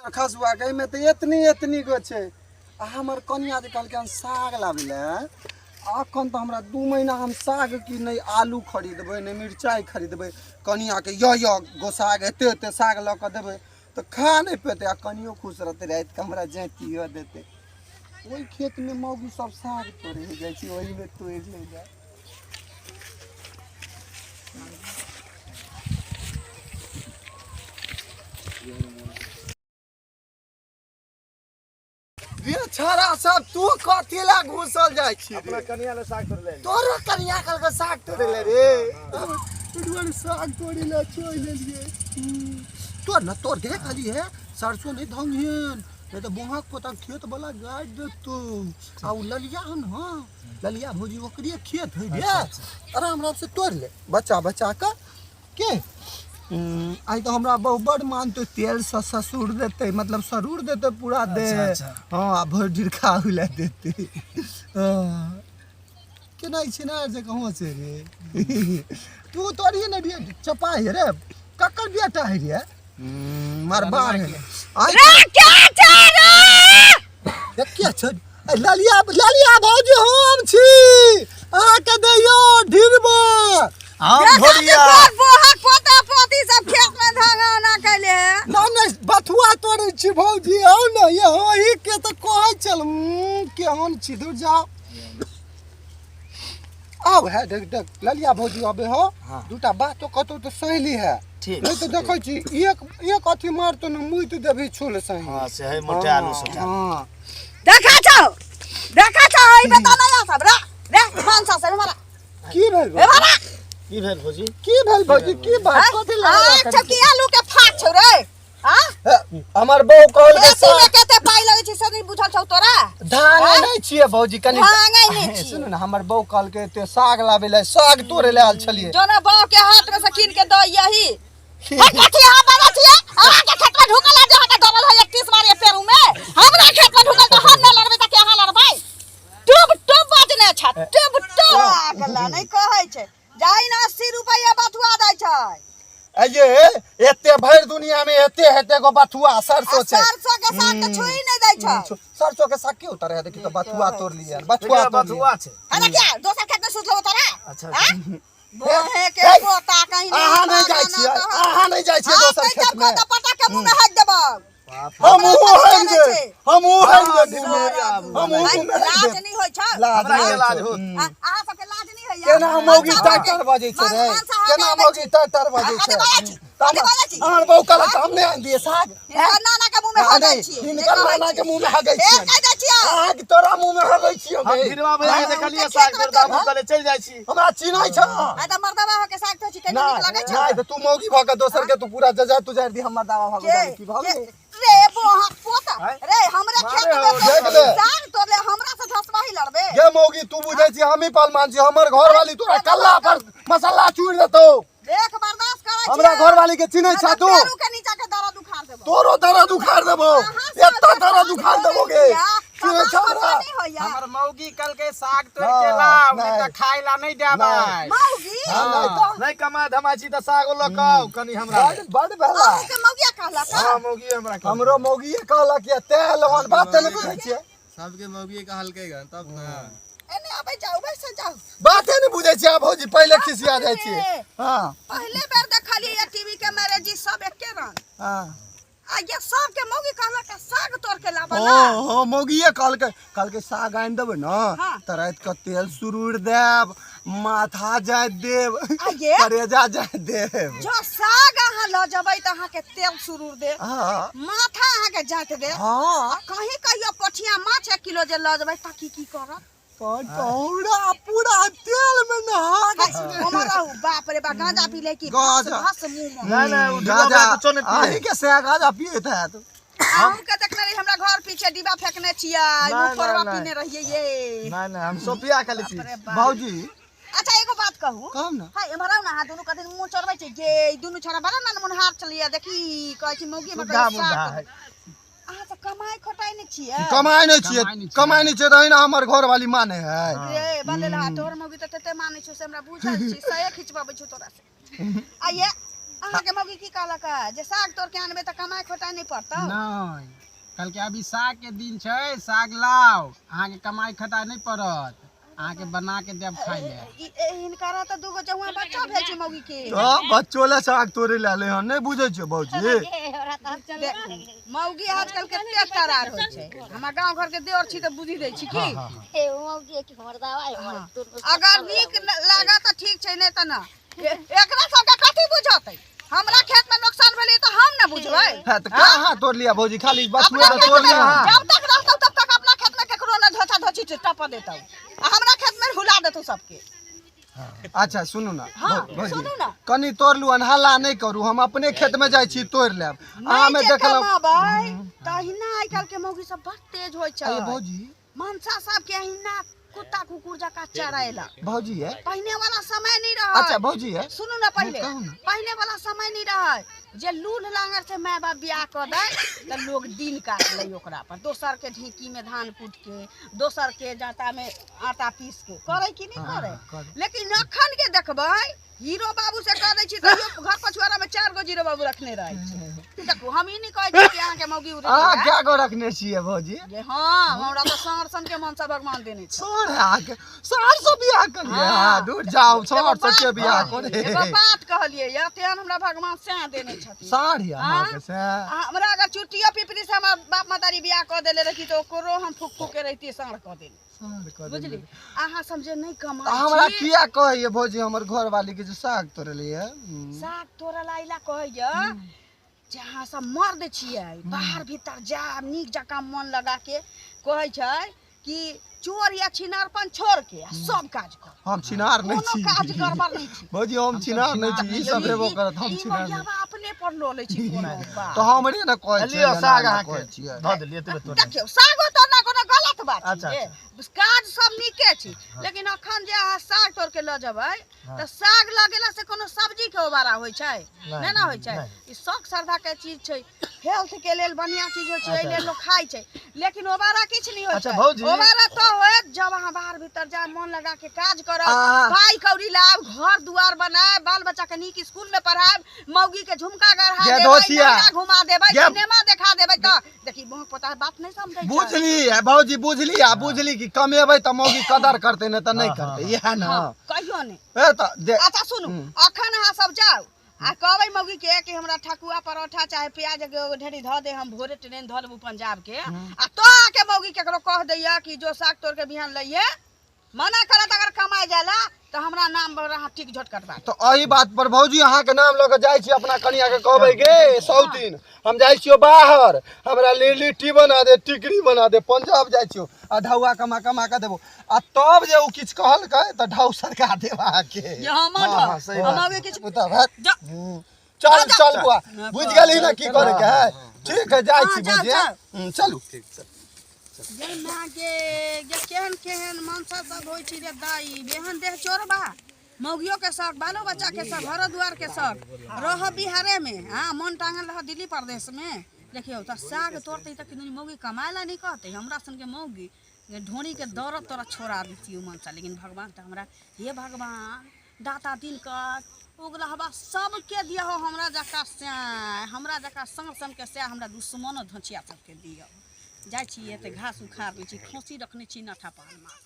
खसुआ के एहिमे तऽ एतनी एतनी गो छै। आ हमर कनिया जे कहलकै हन साग लाबै लए, अखन तऽ हमरा 2 महीना हम साग की नहि आलू खरीदबै, नहि मिरचाइ खरीदबै। कनियाके य य गो साग, एते एते साग लऽ कऽ देबै तऽ खा नहि पेतै, आ कनियो खुश रहतै, रातिके हमरा जैतियो देतै। ओहि खेतमे मौगी सब साग तोड़ै जाइ छै, ओहिमे तोड़ि लै जाय। रे छाड़ा सब, तू कथी ला घुसल जाइ छी? अपना कनिया ले साग तोड़े ले। तोरो कनिया कहलकै साग तोड़े ले रे? दुआरे साग तोड़े ले चलि एलियै। तोड़ न तोड़, देख खाली है सरसों नहीं धंगहेन, नहीं तऽ बोहक पोता खेत वाला गाड़ि देतौ। आ उ ललिया हन, हाँ ललिया भौजी, ओकरे खेत है रे। आराम आराम से तोड़ ले बच्चा बच्चा के के। आइ तऽ हमरा बहु बड मानतै, तेलसँ ससुर देतै, मतलब सरूर देतै पूरा दे। हँ, आ भरि दिन खाहु लए देतै। हँ, केना छिनार जे कहाँ छै रे? तू तोड़िए ने रे, चपा है रे, ककर बेटा है रे? मरबार है आइ। रे के छै रे? के छै? ए, ललिया, ललिया भौजी, हम छी, अहाँके दैयो ढिरबा। हम देखा भोरिया जे तोर बोहक पोता पोती सब खेत में धंगाना कैले है। ना नहीं, बथुआ तोड़ै छी भौजी, आउ ने। ये अही के तऽ कहै छल। केहन छी? दूर जाओ, आउ है। देख देख ललिया भौजी अबे हो। हाँ। दूटा बात तो कतौ तऽ सहेली है। ठीक। नहीं तऽ देखै छी एक एक अथी मारतो ने, मुइत देबही छुल सही। हाँ, से है मोटा आलू सोचा। हाँ। देखा छौ, देखा छौ, एहि में तऽ नहीं सब रे। रे मानसा से मारा। की भेल? ए मारा। की भेल भौजी? की भेल भौजी? की बात? कथी लड़ाई आ करै छौ की आलू के फाक छौ रे? हाँ? छी? हमर बहू कहल के खेती में कते पाई लगै छै से नहीं बुझल छौ तोरा? धान नहि छियै भौजी, कनि धांगै नहि छियै। सुनू ने, हमर बहू कहलकै एते साग लाबै लए, साग तोड़ै लए आयल छलियै। जोना बाप के हाथ में से कीन के दऽ यही हे। कथी अहाँ बाजै छियै? अहाँके खेत में ढुकल है जे अहाँके दबल है 31 बार ये पेरू में। हमरा खेत में ढुकल तऽ हम नहि लड़बै तऽ के अहाँ लड़बै? टुब टुब बजने छ, टुब टुब गला नहि कहै छै। जाहि ने 80 रुपैआ बथुआ दै छै। अये, एते भरि दुनिया में एते हेते गो बथुआ सरसों छै। सरसों के साग तऽ छुई नहि दै छै। सरसों के साग के उतारे है? देखी तो बथुआ तोड़ लिए, बथुआ तोड़ लिए। बथुआ छै। अरे क्या दोसर खेत में सुतलो तोरा? अच्छा। हाँ? बोहे के हे, पोता कहीं नहीं। अहाँ नहीं जाइ छियै, अहाँ नहीं जाइ छियै दोसर खेत में। पटा के मुंह में हक देबौ। हम हमरा ऊ पता हक नहि दे छै। हम ऊ हक दे, हाँ, हम ऊ मुँह में हक लाज दे। नहीं होइ छै? लाज हमरा नहीं के होइ लाज छै। होत। अहाँ सबके लाज नहीं होइया? केना मौगी टाटर बजै छै रे? केना मौगी टाटर बजै छै? कथी बाजै छी? कथी बाजै छी? अहाँ बहू कहलक हम नहि आनि दियै साग। हिनकर नाना के मुंह में हगै नहि, छियै। हिनकर नाना के मुंह में हगै फेर छियै। कहि दै छियै। अहाँके तोरा मुंह में हगै छियै। हम ढिरवा भैया के देखलियै साग तोड़, तऽ हमहूँ कहलियै चलि जाइ छी। हमरा चिन्है छ? आ तऽ मर्दबा हो के साग तोड़ै छी, कनि नीक लगै नहि छै? नहि तऽ तू मौगी भऽ के दोसर के तू पूरा जजा तुजार दी, हमर दावा भऽ के गेल की भऽ गेल? रे बोहा पोता रे, हमरे खेत मारे में हो, देख ले। साग तोड़ले, हमरा से धसबाही लड़बे? गे मौगी, तू बुझै छी हमही पहलवान छी? हमर घरवाली तोरा कल्ला पर मसाला चूरि देतौ। देख, बर्दाश्त करै छी। हमरा घरवाली के चिन्है छ तू? पेरू के नीचा के दर्द उखाड़ देबो। तोरो दर्द उखाड़ देबो, अहाँ सब एत्ता जे दर्द काज उखाड़ करै देबो गे। छियै, चिन्है छ कमाल हमरा? नहि होइया। हमर मौगी कहलकै साग तोड़ हाँ, के लाव, नहीं नहीं। तऽ खाय ला नहीं देबै। मौगी? हाँ, नहीं तऽ। नहि कमा धमा छी तऽ साग लऽ कऽ आउ कनि हमरा बड बड भेला। अहूँके मौगिया कहलक? हाँ, मौगी हमरा कहलकै। हमरो मौगिए कहलक ये, तें लोगन बात नहि बुझै छियै। सबके मौगिए कहलकै गन तब ने। एने अबै जाउ, बैस जाउ। बाते नहि बुझै छियै भौजी, पहिले खिसिया जाइ छियै। हाँ। पहिले बेर देखलियै टीवी के मैरेज, सब एके रंग। हाँ। आ ये सबके मौगी कहलक कि साग तोड़ के लाबऽ ना। ओ हो, मौगिए कहलकै, कहलकै साग आनि देबै ने हाँ। तऽ राति कऽ तेल सुरूर देब, माथा जाइत देब, आ ये? करेजा जाइत देब। जो साग अहाँ लऽ जेबै तऽ अहाँके तेल सुरूर देब, हाँ। माथा अहाँके जाइत देब। हाँ। आ कहीं कहियो पोठिया माछ 1 किलो जे लऽ जेबै तऽ की की करत? कटौरा पूरा तेल में नहा के। हमर रहू, बाप रे बा, गांजा पी ले की गांजा। भस मुंह में। नहि नहि, ओ ढिरवा गाजा भैया कुछो नहि पियै। अहीं के से गाजा पियैत हैत। अहूँ के देखने रही, हमरा घर पीछे डिब्बा फेंकने छियै, नहि, मुँह फोड़वा नहि, पीने रहियै ये। नहि नहि, हम सोफिया खाली पी। बाप रे बाप। भौजी। अच्छा, एगो बात कहू? कहू ने। हाय, एम्हर आउ ने। अहाँ दुनू कथी मुँह चढ़बै छै गे? ई दुनू छोड़ा बड़ा ने मुनहार छलियै। देखी, कहै छी मौगी हमर मुद्दा कहै मुद्दा साग है। अहाँ सब कमाइ खटाइ नहि छियै? कमाइ नहि छियै, कमाइ नहि छियै तऽ अहिना हमर घरवाली माने है। रे बलेला, तोहर मौगी तऽ तते मानै छौ से हमरा बुझल छी, सए खिचबाबै छौ तोरा से। आ ये अहाँके मौगी की कहलक है जे साग तोड़ के आनबै तऽ कमाइ खोटाइ नहि पड़तौ? नहि, कहलकै अभी साग के दिन छै, साग लाउ, अहाँके कमाइ खटाइ नहि पड़त, अहाँके बना के देब खाइ ले। हिनकरा तऽ दूगो जहुआ बच्चा भेल छै मौगी के। तऽ बच्चो ले साग तोड़े ले आले हन, नहि बुझै छियै भौजी? मौगी आजकल के तेज तरार होइ छै। हमरा गाँव घर के देवर छी तऽ बुझि दै छी की अगर नीक लागत तऽ ठीक छै, नहि तऽ ना। एकरा सबके कथी बुझतै? हमरा खेत में नुकसान भेलै तऽ हम ने बुझबै। हँ तऽ कहाँ तोड़ लिया भौजी, खाली बथुए अपना तऽ खेत तोड़ में लिया। जब तक रहतौ तब तक अपना खेत में केकरो न धोछा धोछी टप देतौ, आ हमरा खेत में हुला देतौ सबके। अच्छा सुनू ना। हाँ, भौजी, सुनू ना। कनी तोड़लू हन, हल्ला नहि करू, हम अपने खेत में जाइ छी तोड़ि लेब। अहाँ में नहि जे देखलहुँ कमाबै तहिना आइ काल्हि के मौगी सब बड़ तेज होइ छै। अरे भौजी, मनसा सबके अहिना कुत्ता कुकुर जकाँ चरेलक। भौजी है पहिने वाला समय नहीं रहा। अच्छा भौजी है, सुनू ना, पहिले कहू ना। पहिले वाला समय नहीं रहा जे लूल लांगर से माय बाप बियाह कऽ दै तऽ लोग दिन काट लै ओकरा पर, दोसर के ढेकी में धान कूट के, दोसर के जाँता में आटा पीस के करे कि नहीं करे? करे। लेकिन अखन के देखबै हीरो बाबू से कह दै छी तैयो घर पछुआरा में 4 गो जीरो बाबू रखने रहै छै। देखू, हम ई नहीं कहै छी कि अहाँके मौगी उड़ै अहाँ क्या गो रखने छियै भौजी? जे हाँ, हमरा तऽ साँढ़ सन के मनसा भगवान देने छै। साँढ़ अहाँके साँढ़ से बियाह करियै? हाँ। दूर जाउ, साँढ़ से के बियाह करे? एगो बात कहलियै या तेहन हमरा भगवान सएह देने छथिन। साँढ़ यऽ अहाँके से? आ हमरा अगर चुट्टियो पिपरी से हमर बाप मतारी बियाह कऽ देले रहती तऽ ओकरो हम फूक फूक के रहितियै, साँढ़ कऽ देने। साँढ़ कऽ देने। बुझली, अहाँ सब जे नहि तऽ कमाइ हमरा छी किया कहैया भौजी हमर घरवाली के जे साग तोड़लियै? साग तोड़ऽ ला अइला कहैया जे अहाँ सब मर्द छियै, बाहर भीतर जायब नीक जकाँ मन लगा के। कहै छै कि चोर या छिनारपन छोड़ के आ सब काज कर। हम छिनार नहि कोनो छी काज गड़बड़ नहि छी भौजी, हम छिनार नहि छी, ई सब हेबो करत, हम ई छिनार नहि। मौगियाबा अपने पर लऽ लै छी कोनो बात। तऽ हमरे ने कहै छियै, लिअ एना साग एना अहाँके कहै छियै। धऽ देलियै, एतबे तोड़ि। देखियौ, सागो तोड़ना कोनो गलत बात अच्छा, छै? काज सब नीके छै, लेकिन अखन जे अहाँ साग तोड़ के लऽ जेबै तऽ साग लऽ गेला से कोनो सब्जी के उबारा होइ छै? नहि ने होइ छै। ई शौक श्रद्धा के चीज छै, हेल्थ के लेल बढ़िया चीज होइ छै, एहि लेल लोक खाइ छै, लेकिन ओबारा किछु नहि होइ अच्छा, छै। भौजी। ओबारा तऽ होयत जब अहाँ बाहर भीतर जाय, मन लगा के काज करब, आ- पाई कौड़ी लाब, घर दुआर बनायब, बाल बच्चा के नीक स्कूल में पढ़ायब, मौगी के झुमका गढ़ा गे देबै, दोसिया। नौरा घुमा देबै, गे- सिनेमा देखा देबै। तऽ देखी, मोह पता बात नहि समझै छै। बुझली है भौजी, बुझली, आ बुझली कि कमेबै तऽ मौगी कदर करतै, नहि तऽ नहि करतै, इएह ने? हाँ, कहियो नहि। ए तऽ दे। अच्छा सुनू, अखन अहाँ सब जाउ आ कहबै मौगी के कि हमरा ठकुआ परोठा चाहे प्याज के एगो ढेरी धऽ दे, हम भोरे ट्रेन धऽ लेबू पंजाब के। आ तो आके मौगी केकरो कह दैया कि जो साग तोड़ के बिहान लइहे, मना करत अगर कमाए जाला तऽ हमरा नाम पर अहाँ टिक झोट कटवा देब। तऽ एहि बात पर भौजी अहाँके नाम लऽ कऽ जाइ छी, अपना कनिया के कहबै, गे सौतीन, हम जाइ छियौ बाहर, हमरा ले लिट्टी बना दे, टिकरी बना दे, पंजाब जाइ छियौ, आ ढौआ कमा कमा कऽ देबो, आ तब जे ओ किछु कहलकै तऽ ढौ सरका देब अहाँके। जे हमर हाँ, ढौ, हाँ, सही हम बात। मौगी किछु उतार, हट। जा। चल चल बुआ, बुझि गेली ने की करे के है? ठीक है, जाइ हाँ, छी जाउ, भौजी। जाउ। चलू। गे माँ गे, गे केहन केहन मनसा सब होइ छै रे दाई, एहन देह चोरबा, मौगियो के शौक, बालो बच्चा के शौक, घरो दुआर के शौक रह बिहारे में, हाँ मन टांगल रह दिल्ली प्रदेश में। देखियौ तऽ साग तोड़तै तऽ किदन मौगी कमाए ला नहीं कहतै। हमरा सन के मौगी ढोरी के दौड़त तोरा छोड़ा देतियौ मनसा, लेकिन भगवान तऽ हमरा, हे भगवान दाता दिनकर उगलहबा सबके दिया हो हमरा जकाँ सैं, हमरा जकाँ साँझ सन के सैं, हमरा दुश्मनो धोचिया सबके दियौ। जाइ छी एते घास उखाड़ लै छी, खोसी रखने छी नठा पान मार।